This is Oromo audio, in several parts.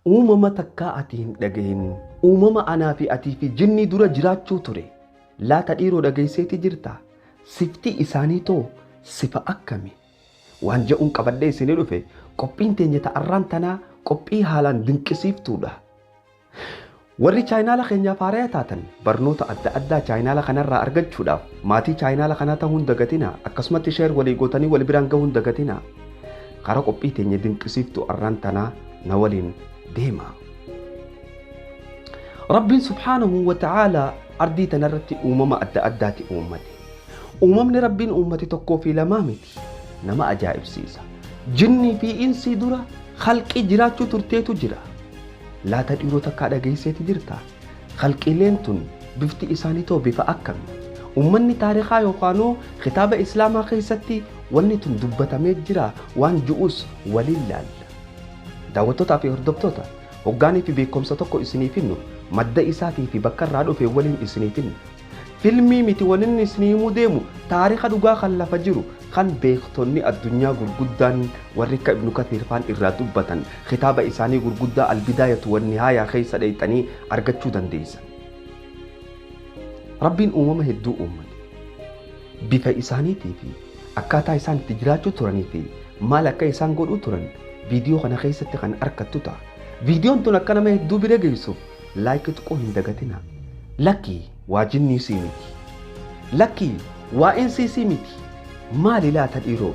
Uumama takkaa ati hin dhagahin, uumama anaa fi atii fi jinnii dura jiraachuu ture. Laata dhiiroo dhageesseeti jirta? Sifti isaanii too sifa akkami? Waan je'uun qabadhee isinii dhufe. Qophiin teenya ta'arraan tanaa qophii haalaan dinqisiiftuudha. Warri chaayinaala keenyaaf haaraya taatan, barnoota adda addaa chaayinaala kanarraa argachuudhaaf maatii chaayinaala kanaa ta'uu hin dagatinaa. Akkasumatti share walii gootanii wal biraan gahuu hin dagatinaa. Karaa qophii teenya dinqisiiftuu arraan tanaa na waliin deema. Rabbiin subhaanahu wa ta'aalaa ardii tanarratti uumama adda addaati uummate. Uumamni Rabbiin uummate tokkoo fi lamaa miti. Nama ajaa'ibsiisa. Jinnii fi insii dura khalqii jiraachuu turteetu jira. Laata dhiiroo takkaa dhageesseeti jirta? Khalqiileen tun bifti isaanii too bifa akkami? Uummanni taarikaa yookaanuu kitaaba Islaamaa keessatti wanni tun dubbatamee jira waan ju'us waliin laalla. Daawwattootaa fi hordoftoota, hoggaanii fi beekumsa tokko isiniif hinnu madda isaatii fi bakka irraa dhufe waliin isiniif hinnu. Filmii miti, wanni inni isinii himuu deemu taarika dhugaa kan lafa jiru, kan beektonni addunyaa gurguddaan warri akka Ibnu Kathiir faan irraa dubbatan, kitaaba isaanii gurguddaa Albidaayatu Wannihaayaa keessa dheeyxanii argachuu dandeessan. Rabbiin uumama hedduu uummate. Bifa isaaniitii fi akkaataa isaan itti jiraachuu turanii fi maal akka isaan godhuu turan viidiyoo kana keessatti kan argattu ta'a. Viidiyoon tun akka nama hedduu bira geessuuf like tuquu hin dagatinaa. Lakkii, waa jinnii sii miti. Lakkii, waa insii sii miti. Maali laata dhiiroo?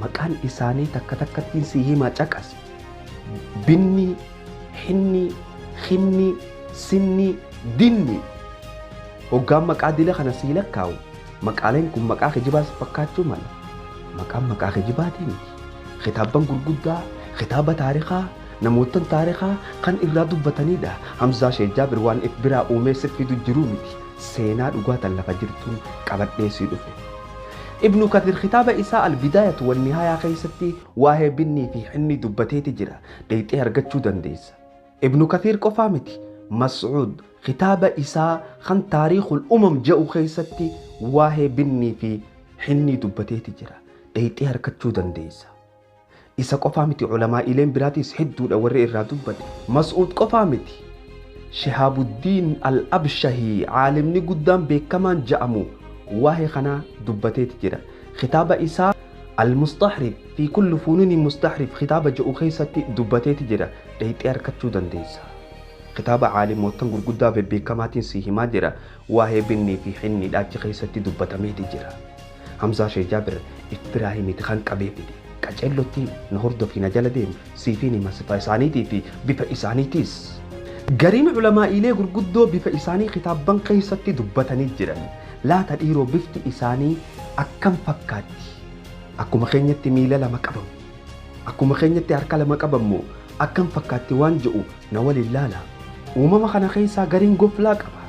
Maqaan isaanii takka takkattiin sii himaa, caqasi. Binnii, hinnii, hinnii, sinnii, dinnii. Hoggaan maqaa dila kana sii lakkaa'u, maqaaleen kun maqaa kijibaas fakkaachuu mala. Maqaan maqaa kijibaatii miti. Kitaabban gurguddaa, kitaaba taarikaa, namootan taarikaa kan irraa dubbatanidha. Hamzaa Sheek Jaabir waan if biraa uumee si fidu jiruu miti. Seenaa dhugaa tan lafa jirtuun qabadhee sii dhufe. Ibnu Kathir kitaaba isaa Albidaayatu Wannihaayaa keessatti waa'ee binnii fi hinnii dubbateeti jira. Dheeyxee argachuu dandeessa. Ibnu Kathiir qofaa miti. Mas'uud kitaaba isaa kan Taariikul Umam jedhu keessatti waa'ee binnii fi hinnii dubbateeti jira. Dheeyxee argachuu dandeessa. Isa qofaa miti, ulamaa'ileen biraatis hedduudha warri irraa dubbate. Mas'uud qofaa miti. Shihaabuddiin Al-Abshahii, caalimni guddaan beekamaan ja'amu, waa'ee kanaa dubbateeti jira. Kitaaba isaa Al-Mustahrif fi kulli funuuni mustahrif kitaaba jedhu keessatti dubbateeti jira. Dheeyxee argachuu dandeessa. Kitaaba caalimoottan gurguddaa bebbeekamaatiin si himaa jira. Waa'ee binnii fi hinniidha achi keessatti dubbatameeti jira. Hamzaa Sheek Jaabir if biraa miti kan qabee fide. Qaceellotti na hordofi, na jala deemu, siifiin hima sifa isaaniitii fi bifa isaaniitiis. Gariin ulamaa'iilee gurguddoo bifa isaanii kitaabban keessatti dubbatanii jiran. Laata dhiiroo, bifti isaanii akkam fakkaatti? Akkuma keenyatti miila lama qabamu? Akkuma keenyatti harka lama qabammoo akkam fakkaatti waan jedhu na waliin laala. Uumama kana keessaa gariin goflaa qaba.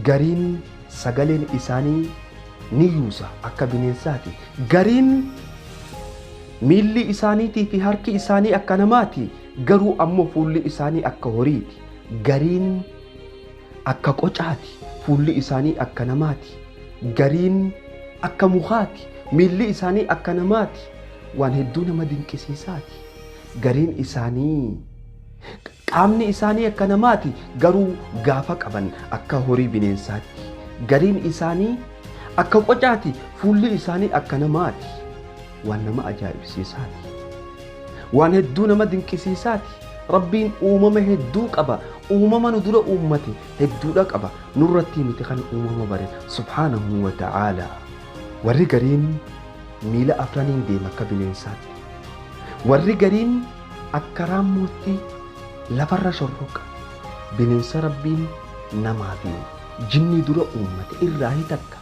Gariin sagaleen isaanii ni yuusa akka bineensaati. Gariin miilli isaaniitii fi harki isaanii akka namaati. Garuu ammoo fuulli isaanii akka horiiti. Gariin akka qocaati. Fuulli isaanii akka namaati. Gariin akka mukaati. Miilli isaanii akka namaati. Waan hedduu nama dinqisiisaati. Gariin isaanii qaamni isaanii akka namaati, garuu gaafa qaban akka horii bineensaatti. Gariin isaanii akka qocaati, fuulli isaanii akka namaati. Waan nama ajaa'ibsiisaati. Waan hedduu nama dinqisiisaati. Rabbiin uumama hedduu qaba. Uumama nu dura uummate hedduudha qaba. Nurratti miti kan uumama bare subhaanahu wa ta'aalaa. Warri gariin miila afraniin deema akka bineensaatti. Warri gariin akka raammootti lafarra shorroqa. Bineensa Rabbiin namaa fi jinnii dura uummate irraa takka.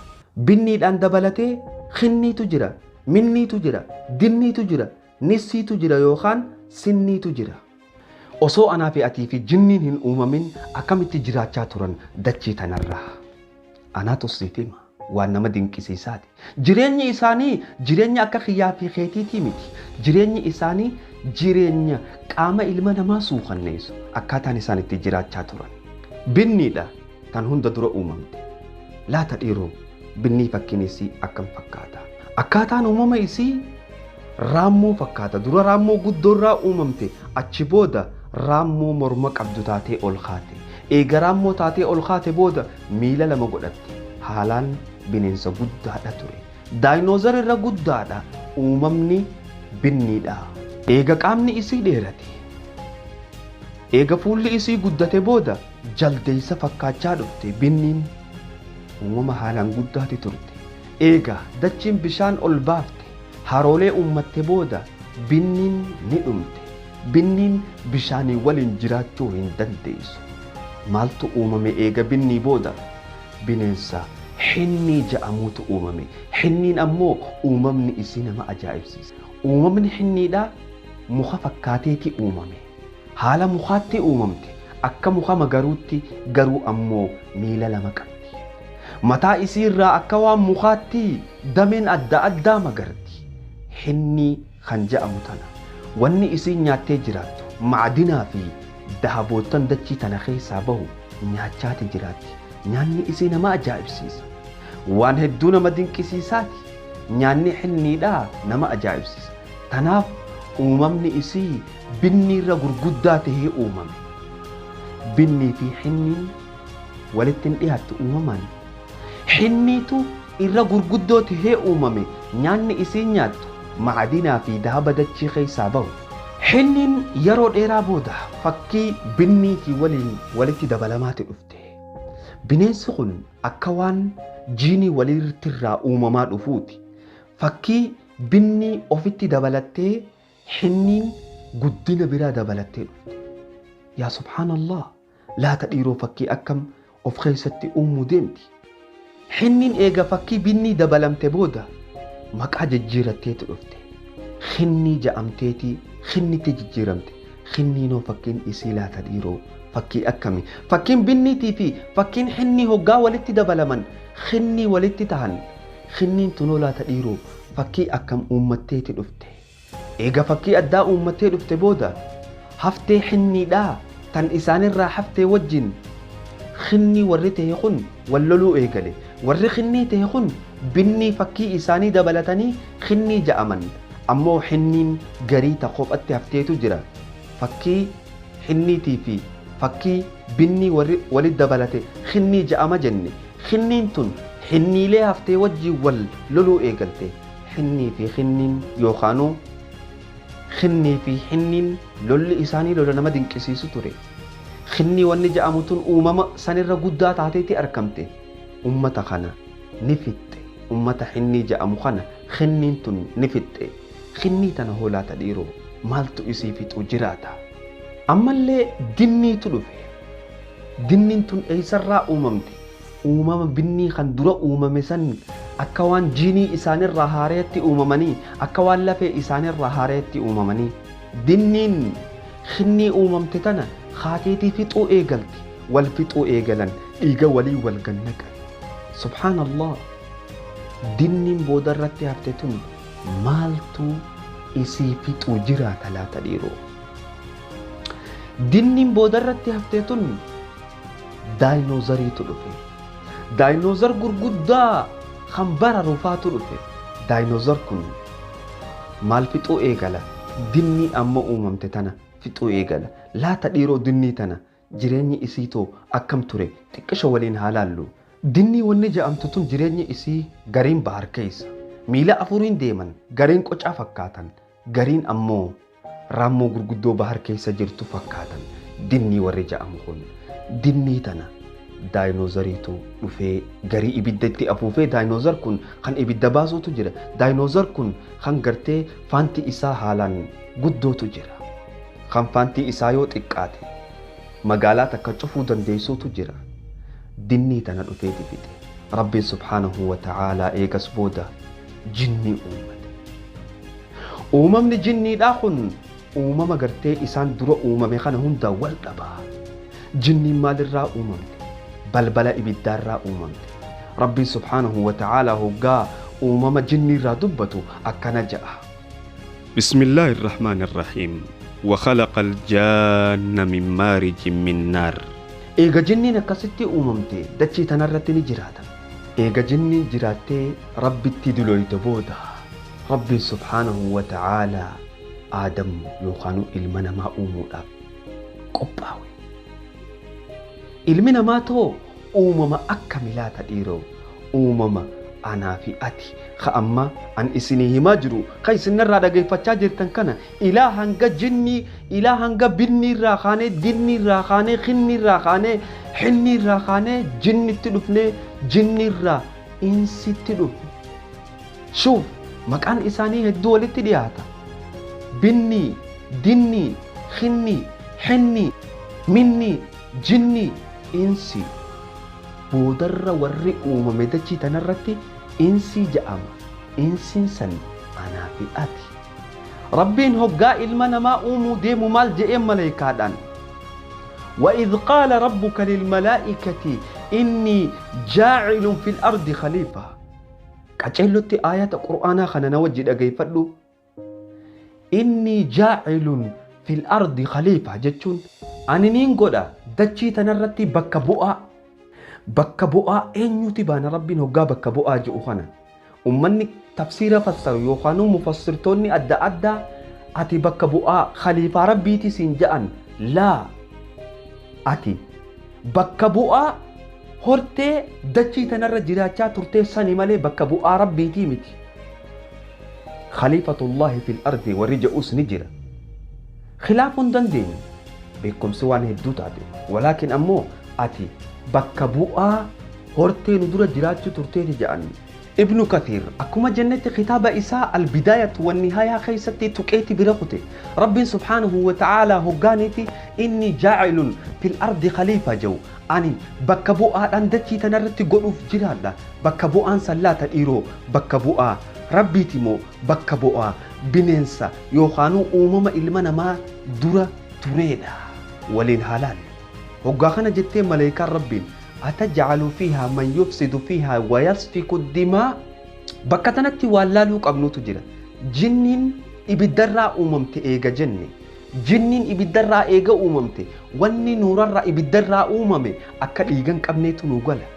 Binniidhaan dabalatee kinniitu jira, minniitu jira, dinniitu jira, nissiitu jira yookaan sinniitu jira. Osoo anaa fi atii fi jinniin hin uumamin akkamitti jiraachaa turan dachii tanarraa? Anaatu siif hima. Waan nama dinqisiisaati. Jireenyi isaanii jireenya akka kiyyaa fi keetiitii miti. Jireenyi isaanii jireenya qaama ilma namaa suukanneessu, akkaataan isaan itti jiraachaa turan. Binniidha tan hunda dura uumamte. Laata dhiiroo, binnii fakkiin isii akkam fakkaata? Akkaataan uumama isii raammoo fakkaata. Dura raammoo guddoorraa uumamte, achi booda Raammoo morma qabdu taatee ol kaate. Eega raammoo taatee ol kaate booda miila lama godhatte. Haalaan bineensa guddaadha ture. Daayinoozar irra guddaadha uumamni binniidha. Eega qaamni isii dheerate. Eega fuulli isii guddate booda jaldeessa fakkaachaa dhufte binniin uumama haalaan guddaati turte. Eega dachiin bishaan ol baafte haroolee uummatte booda binniin ni dhumte. Binniin bishaanii waliin jiraachuu hin dandeessu. Maaltu uumame eega binnii booda? Bineensa hinnii ja'amuutu uumame. Hinniin ammoo uumamni isii nama ajaa'ibsiisa. Uumamni hinniidhaa muka fakkaateeti uumame. Haala mukaatti uumamte. Akka muka magaruutti garuu ammoo miila lama qabdi. Mataa isii irraa akka waan mukaatti dameen adda addaa magarti. Hinnii kan ja'amu tana. Wanni isiin nyaattee jiraattu macdinaa fi dahaboottan dachii tana keessaa bahu nyaachaati jiraatti. Nyaanni isii nama ajaa'ibsiisa. Waan hedduu nama dinqisiisaati. Nyaanni hinniidhaa nama ajaa'ibsiisa. Tanaaf uumamni isii binniirra gurguddaa tahee uumame. Binnii fi hinniin walitti hin dhiyaattu uumamaan. Hinniitu irra gurguddoo tahee uumame. Nyaanni isiin nyaattu macdinaa fi dahaba dachii keessaa bahu. Hinniin yeroo dheeraa booda fakkii binniitii waliin walitti dabalamaati dhufte. Bineensi kun akka waan jiinii waliirtirraa uumamaa dhufuuti. Fakkii binnii ofitti dabalattee hinniin guddina biraa dabalattee dhufte. Yaa subhaanallah, laata dhiiroo fakkii akkam of keessatti uumuu deemti. Hinniin eega fakkii binnii dabalamte booda maqaa jijjiiratteetu dhufte. Hinnii ja'amteetii hinnitti jijjiiramte. Hinniinoo fakkiin isii laata dhiiroo fakkii akkami? Fakkiin binniitii fi fakkiin hinnii hoggaa walitti dabalaman hinnii walitti tahan. Hinniin tunoo laata dhiiroo fakkii akkam uummatteeti dhufte. Eega fakkii addaa uummattee dhufte booda haftee hinniidhaa tan isaanirraa haftee wajjin hinnii warri ta'e kun wal loluu eegale. Warri hinnii ta'e kun binnii fakkii isaanii dabalatanii hinnii ja'aman. Ammoo hinniin garii ta kophatti hafteetu jira. Fakkii hinniitii fi fakkii binnii warri walitti dabalate hinnii ja'ama jenne. Hinniin tun hinniilee haftee wajjin wal loluu eegalte. Hinnii fi hinniin yookaanuu hinnii fi hinniin lolli isaanii lola nama dinqisiisu ture. Hinnii wanni ja'amu tun uumama sanirra guddaa taateeti argamte. Ummata kana ni fixxe. Ummata hinnii ja'amu kana hinniin tun ni fixxe. Hinnii tana hoolaata dhiiroo maaltu isii fixu jiraata? Ammallee dinniitu dhufe. Dinniin tun eessarraa uumamte? Uumama binnii kan dura uumame san akka waan jiinii isaanirraa haareetti uumamanii, akka waan lafee isaanirraa haareetti uumamanii. Dinniin hinnii uumamte tana haateetii fixuu eegalti. Wal fixuu eegalan, dhiiga walii wal gannaqan. Subhaanallah. Dinniin boodarratti hafte tun maaltu isii fixuu jiraata laata dhiiroo? Dinniin boodarratti hafte tun daayinoozariitu dhufe. Daayinoozar gurguddaa kan bara rufaatu dhufe. Daayinoozar kun maal fixuu eegala? Dinnii amma uumamte tana fixuu eegala. Laata dhiiroo dinnii tana jireenyi isiitoo akkam ture? Xiqqisho waliin haa laallu. Dinnii wanni ja'amtu tun jireenyi isii gariin bahar keessa. Miila afuriin deeman, gariin qocaa fakkaatan, gariin ammoo raammoo gurguddoo bahar keessa jirtu fakkaatan. Dinnii warri ja'amu kun dinnii tana daayinoozariitu dhufee garii ibidda itti afuufee. Daayinoozar kun kan ibidda baasuutu jira. Daayinoozar kun kan gartee faanti isaa haalaan guddootu jira. Kan faanti isaa yoo xiqqaate magaalaa takka cufuu dandeessuutu jira. Dinnii tana dhufeeti fixe. Rabbiin subhaanahu wa ta'aalaa eegas booda jinnii uummate. Uumamni jinniidhaa kun uumama gartee isaan dura uumame kana hunda wal dhabaa. Jinniin maalirraa uumamte? Balbala ibiddaarraa uumamte. Rabbiin subhaanahu wa ta'aalaa hoggaa uumama jinniirraa dubbatu akkana ja'a. بسم الله الرحمن الرحيم وخلق الجان من مارج من نار. Eega jinniin akkasitti uumamte dachii tanarratti ni jiraatan. Eega jinniin jiraattee Rabbitti duloyte booda Rabbiin subhaanahu wa ta'aalaa Aadam yookaan ilma namaa uumuudhaaf qophaawe. Ilmi namaa too uumama akka milaata dhiiroo, uumama anaa fi ati ka amma an isinii himaa jiru ka isinirraa dhageeffachaa jirtan kana ilaa hanga jinnii, ilaa hanga binnii irraa kaanee dinnii irraa kaanee kinnii irraa kaanee xinnii irraa kaanee jinnitti dhufnee jinni irraa insitti dhufne. Shuuf, maqaan isaanii hedduu walitti dhiyaata. Binnii, dinnii, kinnii, xinnii, minnii, jinnii, insi. Boodarra warri uumame dachii tanarratti insii ja'ama. Insiin san anaa fi ati. Rabbiin hoggaa ilma namaa uumuu deemu maal je'een maleeykaadhaan? وإذ قال ربك للملائكة إني جاعل في الأرض خليفة. قجلت آيات قرآن خنا نوجد أجيفدو. إني جاعل في الأرض خليفة جتشون أني نينغودا دتشي تنرتي بكا بؤا بكا بؤا إنيو تبان ربي نوغا بكا بؤا جئو خنا. أمني تفسير فسر يوخانو مفسرتوني أدى أدى أتي بكا بؤا خليفة ربي تسين جأن لا أتي بكا بؤا هرتي دتشي تنر جراتا ترتي ساني مالي بكا بؤا ربي تيمتي. خليفة الله في الأرض ورجع نجرة خلاف دندين بكم سوان هدو تاتي، ولكن أمو أتي بكا بؤا هرتي ندورة جراتا ترتي جأن. ابن كثير أكما جنة خطاب إساء البداية والنهاية خيستي تكيتي برقتي رب سبحانه وتعالى هقانيتي إني جاعل في الأرض خليفة جو أني بكبوء أندتي تنرتي قلوف جرادا بكبوء سلاة إيرو بكبوء ربي تيمو بكبوء بننسى يوخانو أمم إلمنا ما درة تريدا ولين حلال هقاخنا جتي ملائكة ربي أتجعل فيها من يفسد فيها ويسفك الدماء بكتنتي والالو قبنو تجرا جنين إبدرا أممتي إيجا جني جنين إبدرا إيجا أممتي وني نورا إبدرا أممي أكل إيجان قبنيتو نوغلا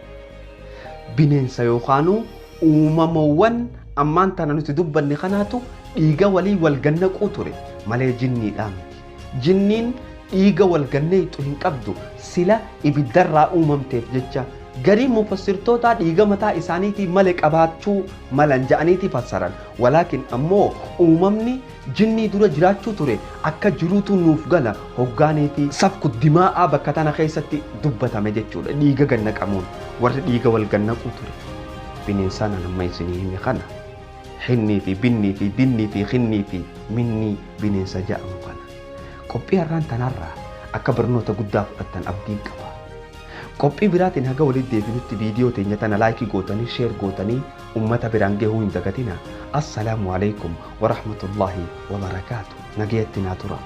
بنين سيوخانو أمموان أمان تنانو تدبا نخاناتو إيجا ولي والجنة قطري مالي جني الآمتي جنين إيجا والجنة تهين قبضو سلا إبدرا أممتي جتشا غري مفسرتوتا إيجا متى إسانيتي ملك أباتشو ملنجانيتي فسران ولكن أمو أممني جني دورا جراتشو توري أكا جروتو نوفغالا هوغانيتي سفك الدماء بكتانا خيستي دبتا مجتشو إيجا جنك أمون ورد إيجا والجنة قطري بنإنسانا لما يسنيه مخانا حني في بني في دني في خني في مني بنإنسا جاء مخانا qophii har'aan tanarraa akka barnoota guddaa fudhattan abdiin qaba. Qophii biraatiin haga walitti deebinutti viidiyoo teenya tana laayikii gootanii sheer gootanii ummata biraan gahuu hin dagatina. Assalaamu alaikum wa rahmatullahi wa barakaatu. Nagayatti naa tura.